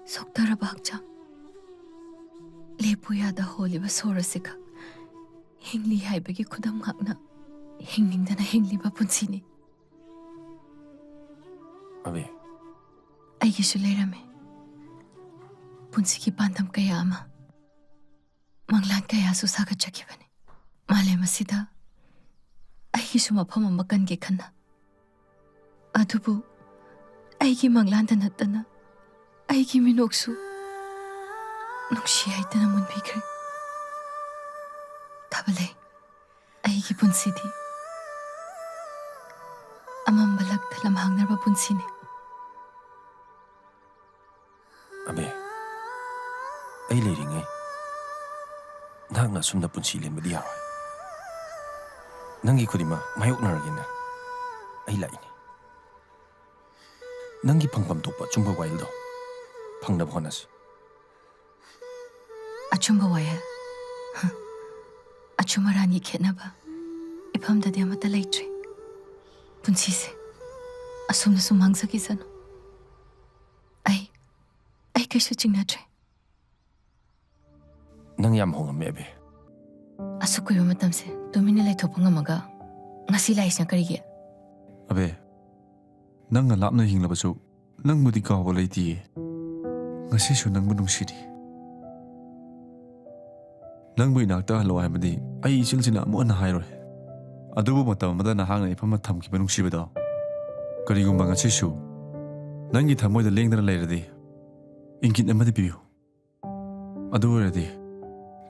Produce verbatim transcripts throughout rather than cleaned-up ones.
ꯁꯣꯛꯊꯔꯕ ꯍꯛꯆꯥꯡ, ꯂꯦꯞꯄꯨ ꯌꯥꯗ ꯍꯣꯜꯂꯤꯕ ꯁꯣꯔ ꯑꯁꯤꯈꯛ ꯍꯤꯡꯂꯤ ꯍꯥꯏꯕꯒꯤ ꯈꯨꯗꯝ ꯉꯥꯛꯅ ꯍꯤꯡꯅꯤꯡꯗꯅ ꯍꯤꯡꯂꯤꯕ ꯄꯨꯟꯁꯤꯅꯤ꯫ ꯑꯕꯦ꯫ ꯑꯩꯒꯤꯁꯨ ꯂꯩꯔꯝꯃꯤ ꯄꯨꯟꯁꯤꯒꯤ ꯄꯥꯟꯗꯝ ꯀꯌꯥ ꯑꯃ, ꯃꯪꯂꯥꯟ ꯀꯌꯥꯁꯨ ꯁꯥꯒꯠꯆꯈꯤꯕꯅꯤ꯫ ꯃꯥꯂꯦꯝ ꯑꯁꯤꯗ ꯑꯩꯒꯤꯁꯨ ꯃꯐꯝ ꯑꯃ ꯀꯟꯒꯦ ꯈꯟꯅ꯫ ꯑꯗꯨꯕꯨ ꯑꯩꯒꯤ ꯃꯪꯂꯥꯟꯗ ꯅꯠꯇꯅ ꯑꯩꯒꯤ ꯃꯤꯅꯣꯛꯁꯨ ꯅꯨꯡꯁꯤ ꯍꯥꯏꯗꯅ ꯃꯨꯟꯕꯤꯈ꯭ꯔꯦ꯫ ꯊꯥꯕꯂꯩ, ꯑꯩꯒꯤ ꯄꯨꯟꯁꯤꯗꯤ ꯑꯃꯝꯕ ꯂꯛꯇ ꯂꯝꯍꯥꯡꯅꯔꯕ ꯄꯨꯟꯁꯤꯅꯤ꯫ ꯑꯕꯦ, ꯑꯩ ꯂꯩꯔꯤꯉꯩ ꯅꯍꯥꯛꯅ ꯑꯁꯨꯝꯅ ꯄꯨꯟꯁꯤ ꯂꯦꯟꯕꯗꯤ ꯌꯥꯔꯣꯏ꯫ ꯅꯪꯒꯤ ꯈꯨꯗꯤꯡꯃꯛ ꯃꯥꯌꯣꯛꯅꯔꯒꯦꯅ ꯑꯩ ꯂꯥꯛꯏꯅꯤ꯫ ꯅꯪꯒꯤ ꯐꯪꯐꯝ ꯊꯣꯛꯄ ꯑꯆꯨꯝꯕ ꯋꯥꯌꯦꯜꯗꯣ ꯐꯪꯅꯕ ꯍꯣꯠꯅꯁꯤ꯫ ꯑꯆꯨꯝꯕ ꯋꯥꯌꯦꯜ? ꯍ꯫ ꯑꯆꯨꯝ ꯑꯔꯥꯟꯒꯤ ꯈꯦꯠꯅꯕ ꯏꯐꯝꯗꯗꯤ ꯑꯃꯠꯇ ꯂꯩꯇ꯭ꯔꯦ꯫ ꯄꯨꯟꯁꯤꯁꯦ ꯑꯁꯨꯝꯅ ꯁꯨꯝ ꯃꯥꯡꯖꯈꯤꯁꯅꯨ꯫ ꯑꯩ, ꯑꯩ ꯀꯩꯁꯨ ꯆꯤꯡꯅꯗ꯭ꯔꯦ꯫ ꯅꯪ ꯌꯥꯝ ꯍꯣꯡꯉꯝꯃꯦ, ꯑꯕꯦ꯫ ꯑꯁꯨꯛ ꯀꯨꯏꯕ ꯃꯇꯝꯁꯦ ꯇꯨꯃꯤꯟꯅ ꯂꯩꯊꯣꯛꯄ ꯉꯝꯃꯒ ꯉꯁꯤ ꯂꯥꯛꯏꯁꯤꯅ ꯀꯔꯤꯒꯤ? ꯑꯕꯦ, ꯅꯪꯒ ꯂꯥꯞꯅ ꯍꯤꯡꯂꯕꯁꯨ ꯅꯪꯕꯨꯗꯤ ꯀꯥꯎꯕ ꯂꯩꯇꯤꯌꯦ꯫ ꯉꯁꯤꯁꯨ ꯅꯪꯕꯨ ꯅꯨꯡꯁꯤꯔꯤ꯫ ꯅꯪꯕꯨ ꯏꯅꯥꯛꯇ ꯍꯜꯂꯣ ꯍꯥꯏꯕꯗꯤ ꯑꯩ ꯏꯆꯤꯜꯁꯤꯅ ꯑꯃꯨꯛ ꯍꯟꯅ ꯍꯥꯏꯔꯣꯏ꯫ ꯑꯗꯨꯕꯨ ꯃꯇꯝ ꯑꯃꯗ ꯅꯍꯥꯛꯅ ꯏꯐꯝꯗ ꯊꯝꯈꯤꯕ ꯅꯨꯡꯁꯤꯕꯗꯣ, ꯀꯔꯤꯒꯨꯝꯕ ꯉꯁꯤꯁꯨ ꯅꯪꯒꯤ ꯊꯃꯣꯏꯗ ꯂꯦꯡꯗꯅ ꯂꯩꯔꯗꯤ, ꯏꯪꯒꯤꯠ ꯑꯃꯗꯤ ꯄꯤꯌꯨ꯫ ꯑꯗꯨ ꯑꯣꯏꯔꯗꯤ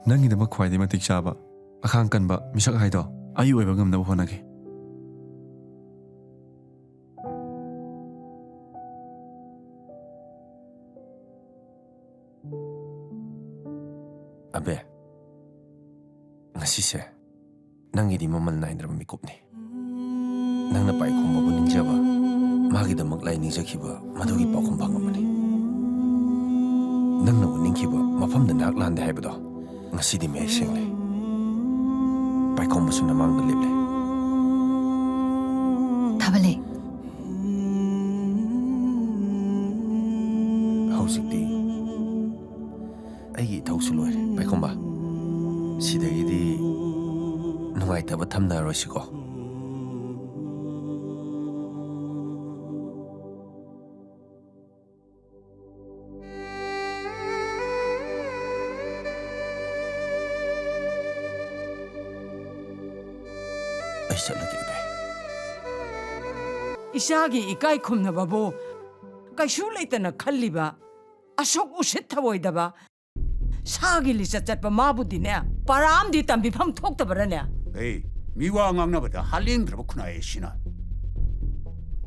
ꯅꯪꯒꯤꯗꯃꯛ ꯈ꯭ꯋꯥꯏꯗꯒꯤ ꯃꯇꯤꯛ ꯆꯥꯕ, ꯑꯈꯥꯡ ꯀꯟꯕ ꯃꯤꯁꯛ ꯍꯥꯏꯗꯣ ꯑꯩ ꯑꯣꯏꯕ ꯉꯝꯅꯕ ꯍꯣꯠꯅꯒꯦ꯫ ꯑꯕꯦ, ꯉꯁꯤꯁꯦ ꯅꯪꯒꯤꯗꯤ ꯃꯃꯜ ꯅꯥꯏꯗ꯭ꯔꯕ ꯃꯤꯀꯨꯞꯅꯤ꯫ ꯅꯪꯅ ꯄꯥꯏꯈꯣꯝꯕꯕꯨ ꯅꯤꯡꯖꯕ, ꯃꯥꯒꯤꯗꯃꯛ ꯂꯥꯏ ꯅꯤꯡꯖꯈꯤꯕ, ꯃꯗꯨꯒꯤ ꯄꯥꯎꯈꯨꯝ ꯐꯪꯉꯕꯅꯤ꯫ ꯅꯪꯅ ꯎꯠꯅꯤꯡꯈꯤꯕ ꯃꯐꯝꯗ ꯅꯍꯥꯛ ꯂꯥꯟꯗꯦ ꯍꯥꯏꯕꯗꯣ ꯉꯁꯤꯗꯤ ꯃꯌꯦꯛ ꯁꯦꯡꯂꯦ꯫ ꯄꯥꯏꯈꯣꯝꯕꯁꯨ ꯅꯃꯥꯡꯗ ꯂꯦꯞꯂꯦ꯫ ꯊꯥꯕꯂꯩ꯫ ꯍꯧꯖꯤꯛꯇꯤ ꯑꯩꯒꯤ ꯏꯊꯧꯁꯨ ꯂꯣꯏꯔꯦ, ꯄꯥꯏꯈꯣꯝꯕ꯫ ꯁꯤꯗꯒꯤꯗꯤ ꯅꯨꯡꯉꯥꯏꯇꯕ ꯊꯝꯅꯔꯣꯏꯁꯤꯀꯣ꯫ ꯑꯩ ꯆꯠꯂꯒꯦ, ꯏꯕꯦ꯫ ꯏꯆꯥꯒꯤ ꯏꯀꯥꯏ ꯈꯨꯝꯅꯕꯕꯨ ꯀꯩꯁꯨ ꯂꯩꯇꯅ ꯈꯜꯂꯤꯕ, ꯑꯁꯨꯛ ꯎꯁꯤꯠ ꯊꯑꯣꯏꯗꯕ, ꯁꯥꯒꯤ ꯂꯤꯆꯠ ꯆꯠꯄ ꯃꯥꯕꯨꯗꯤꯅꯦ, ꯄꯔꯥ ꯑꯃꯗꯤ ꯇꯝꯕꯤꯐꯝ ꯊꯣꯛꯇꯕꯔꯅꯦ? ꯑꯦ, ꯃꯤ ꯋꯥ ꯉꯥꯡꯅꯕꯗ ꯍꯥꯂꯦꯡꯗ꯭ꯔꯕ ꯈꯨꯟꯅꯥꯏ ꯑꯁꯤꯅ꯫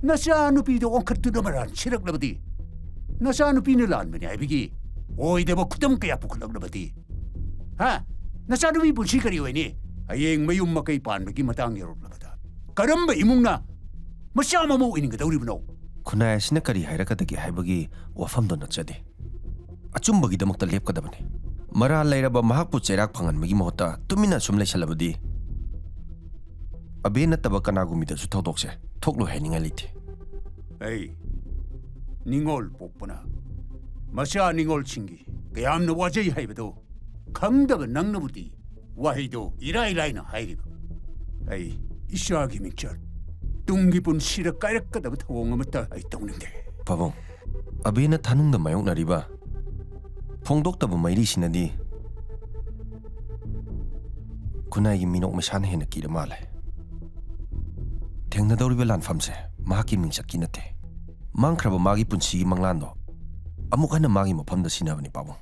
ꯅꯆꯥꯅꯨꯄꯤꯗ ꯑꯣꯟꯈꯠꯇꯨꯅ ꯃꯔꯥꯟ ꯁꯤꯔꯛꯂꯕꯗꯤ, ꯅꯆꯥꯅꯨꯄꯤꯅ ꯂꯥꯟꯕꯅꯤ ꯍꯥꯏꯕꯒꯤ ꯑꯣꯏꯗꯕ ꯈꯨꯗꯝ ꯀꯌꯥ ꯄꯨꯈꯠꯂꯛꯂꯕꯗꯤ, ꯍꯥ? ꯅꯆꯥꯅꯨꯄꯤ ꯄꯨꯟꯁꯤ ꯀꯔꯤ ꯑꯣꯏꯅꯤ? ꯍꯌꯦꯡ ꯃꯌꯨꯝ ꯃꯀꯩ ꯄꯥꯟꯕꯒꯤ ꯃꯇꯥꯡ ꯌꯧꯔꯛꯂꯕꯗ ꯀꯔꯝꯕ ꯏꯃꯨꯡꯅ ꯃꯆꯥ ꯃꯃꯧ ꯑꯣꯏꯅꯤꯡꯒꯗꯧꯔꯤꯕꯅꯣ? ꯈꯨꯟꯅꯥꯏ ꯑꯁꯤꯅ ꯀꯔꯤ ꯍꯥꯏꯔꯛꯀꯗꯒꯦ ꯍꯥꯏꯕꯒꯤ ꯋꯥꯐꯝꯗꯣ ꯅꯠꯆꯗꯦ꯫ ꯑꯆꯨꯝꯕꯒꯤꯗꯃꯛꯇ ꯂꯦꯞꯀꯗꯕꯅꯤ꯫ ꯃꯔꯥꯜ ꯂꯩꯔꯕ ꯃꯍꯥꯛꯄꯨ ꯆꯩꯔꯥꯛ ꯐꯪꯍꯟꯕꯒꯤ ꯃꯍꯨꯠꯇ ꯇꯨꯃꯤꯟꯅ ꯁꯨꯝ ꯂꯩꯁꯜꯂꯕꯗꯤ, ꯑꯕꯦ ꯅꯠꯇꯕ ꯀꯅꯥꯒꯨꯝꯕꯤꯗꯁꯨ ꯊꯧꯗꯣꯛꯁꯦ ꯊꯣꯛꯂꯣꯏ ꯍꯥꯏꯅꯤꯡꯉꯥꯏ ꯂꯩꯇꯦ꯫ ꯑꯩ ꯅꯤꯡꯉꯣꯜ ꯄꯣꯛꯄꯅ ꯃꯆꯥ ꯅꯤꯡꯉꯣꯜꯁꯤꯡꯒꯤ ꯀꯌꯥꯝꯅ ꯋꯥꯖꯩ ꯍꯥꯏꯕꯗꯨ ꯈꯪꯗꯕ ꯅꯪꯅꯕꯨꯗꯤ ꯋꯥꯍꯩꯗꯨ ꯏꯔꯥꯏ ꯂꯥꯏꯅ ꯍꯥꯏꯔꯤꯕ꯫ ꯑꯩ ꯏꯆꯥꯒꯤ ꯃꯤꯡꯆꯠ, ꯇꯨꯡꯒꯤ ꯄꯨꯟꯁꯤꯗ ꯀꯥꯏꯔꯛꯀꯗꯕ ꯊꯧꯑꯣꯡ ꯑꯃꯠꯇ ꯑꯩ ꯇꯧꯅꯤꯡꯗꯦ꯫ ꯄꯥꯕꯨꯡ, ꯑꯕꯦꯅ ꯊꯥꯅꯨꯡꯗ ꯃꯥꯌꯣꯛꯅꯔꯤꯕ ꯐꯣꯡꯗꯣꯛꯇꯕ ꯃꯩꯔꯤꯁꯤꯅꯗꯤ ꯈꯨꯟꯅꯥꯏꯒꯤ ꯃꯤꯅꯣꯛ ꯃꯩꯁꯥꯅ ꯍꯦꯟꯅ ꯀꯤꯔ ꯃꯥꯜꯂꯦ꯫ ꯊꯦꯡꯅꯗꯧꯔꯤꯕ ꯂꯥꯟꯐꯝꯁꯦ ꯃꯍꯥꯛꯀꯤ ꯃꯤꯡꯆꯠꯀꯤ ꯅꯠꯇꯦ꯫ ꯃꯥꯡꯈ꯭ꯔꯕ ꯃꯥꯒꯤ ꯄꯨꯟꯁꯤꯒꯤ ꯃꯪꯂꯥꯟꯗꯣ ꯑꯃꯨꯛ ꯍꯟꯅ ꯃꯥꯒꯤ ꯃꯐꯝꯗ ꯁꯤꯟꯅꯕꯅꯤ, ꯄꯥꯕꯨꯡ꯫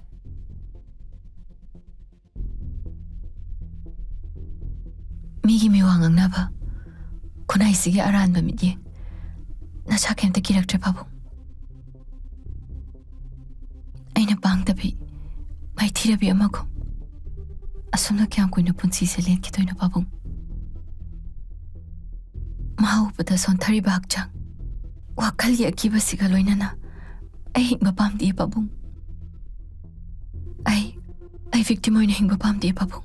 ꯃꯤꯒꯤ ꯃꯤꯋꯥ ꯉꯥꯡꯅꯕ, ꯈꯨꯟꯅꯥꯏꯁꯤꯒꯤ ꯑꯔꯥꯟꯕ ꯃꯤꯠꯌꯦꯡ, ꯅꯁꯥ ꯀꯩꯝꯇ ꯀꯤꯔꯛꯇ꯭ꯔꯦ, ꯄꯥꯕꯨꯡ? ꯑꯩꯅ ꯄꯥꯡꯗꯕꯤ, ꯃꯥꯏꯊꯤꯔꯕꯤ ꯑꯃꯒꯨꯝ꯫ ꯑꯁꯨꯝꯅ ꯀꯌꯥꯝ ꯀꯨꯏꯅ ꯄꯨꯟꯁꯤꯁꯦ ꯂꯦꯟꯈꯤꯗꯣꯏꯅꯣ, ꯄꯥꯕꯨꯡ? ꯃꯍꯥ ꯎꯕꯗ ꯁꯣꯟꯊꯔꯤꯕ ꯍꯛꯆꯥꯡ, ꯋꯥꯈꯜꯒꯤ ꯑꯀꯤꯕꯁꯤꯒ ꯂꯣꯏꯅꯅ ꯑꯩ ꯍꯤꯡꯕ ꯄꯥꯝꯗꯦ, ꯄꯥꯕꯨꯡ꯫ ꯑꯩ, ꯑꯩ victim ꯑꯣꯏꯅ ꯍꯤꯡꯕ ꯄꯥꯝꯗꯦ, ꯄꯥꯕꯨꯡ꯫